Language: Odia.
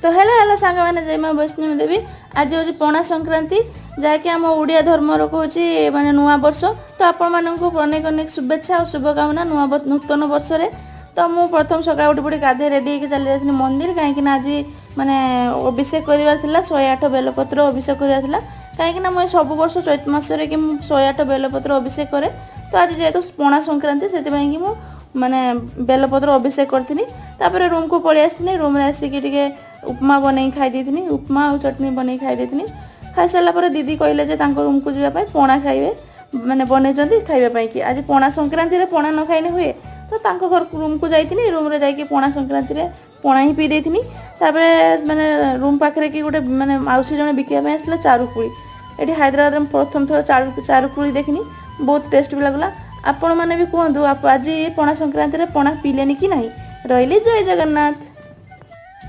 ତ ହେଲା ହେଲା ସାଙ୍ଗମାନେ, ଜୟ ମା ବୈଷ୍ଣବୀ ଦେବୀ। ଆଜି ହେଉଛି ପଣା ସଂକ୍ରାନ୍ତି, ଯାହାକି ଆମ ଓଡ଼ିଆ ଧର୍ମର କହୁଛି ମାନେ ନୂଆ ବର୍ଷ। ତ ଆପଣମାନଙ୍କୁ ଅନେକ ଅନେକ ଶୁଭେଚ୍ଛା ଆଉ ଶୁଭକାମନା ନୂଆ ନୂତନ ବର୍ଷରେ। ତ ମୁଁ ପ୍ରଥମ ସକାଳୁ ଉଠି ପଡ଼ି ଗାଧେଇ ରେଡ଼ି ହେଇକି ଚାଲି ଯାଇଥିଲି ମନ୍ଦିର, କାହିଁକି ନା ଆଜି ମାନେ ଅଭିଷେକ କରିବାର ଥିଲା, 108 ବେଲପତ୍ର ଅଭିଷେକ କରିବାର ଥିଲା। କାହିଁକି ନା ମୁଁ ଏ ସବୁ ବର୍ଷ ଚୈତ ମାସରେ କି ମୁଁ 108 ବେଲପତ୍ର ଅଭିଷେକ କରେ। ତ ଆଜି ଯେହେତୁ ପଣା ସଂକ୍ରାନ୍ତି, ସେଥିପାଇଁ କି ମୁଁ ମାନେ ବେଲପତ୍ର ଅଭିଷେକ କରିଥିଲି। ତାପରେ ରୁମ୍କୁ ପଳେଇ ଆସିଥିଲି। ରୁମ୍ରେ ଆସିକି ଟିକେ ଉପମା ବନେଇକି ଖାଇ ଦେଇଥିଲି। ଉପମା ଆଉ ଚଟଣି ବନେଇକି ଖାଇ ଦେଇଥିଲି। ଖାଇସାରିଲା ପରେ ଦିଦି କହିଲେ ଯେ ତାଙ୍କ ରୁମ୍କୁ ଯିବା ପାଇଁ, ପଣା ଖାଇବେ, ମାନେ ବନେଇଛନ୍ତି ଖାଇବା ପାଇଁ କି। ଆଜି ପଣା ସଂକ୍ରାନ୍ତିରେ ପଣା ନ ଖାଇଲେ ହୁଏ? ତ ତାଙ୍କ ଘର ରୁମ୍କୁ ଯାଇଥିଲି। ରୁମ୍ରେ ଯାଇକି ପଣା ସଂକ୍ରାନ୍ତିରେ ପଣା ହିଁ ପିଇ ଦେଇଥିଲି। ତାପରେ ମାନେ ରୁମ୍ ପାଖରେ କି ଗୋଟେ ମାନେ ମାଉସୀ ଜଣେ ବିକିବା ପାଇଁ ଆସିଥିଲା ଚାରୁକୁଳି। ଏଠି ହାଇଦ୍ରାବାଦରେ ମୁଁ ପ୍ରଥମ ଥର ଚାରୁକୁଳି ଦେଖିନି। ବହୁତ ଟେଷ୍ଟ ବି ଲାଗିଲା। ଆପଣମାନେ ବି କୁହନ୍ତୁ, ଆଜି ପଣା ସଂକ୍ରାନ୍ତିରେ ପଣା ପିଇଲେନି କି ନାହିଁ? ରହିଲି, ଜୟ ଜଗନ୍ନାଥ।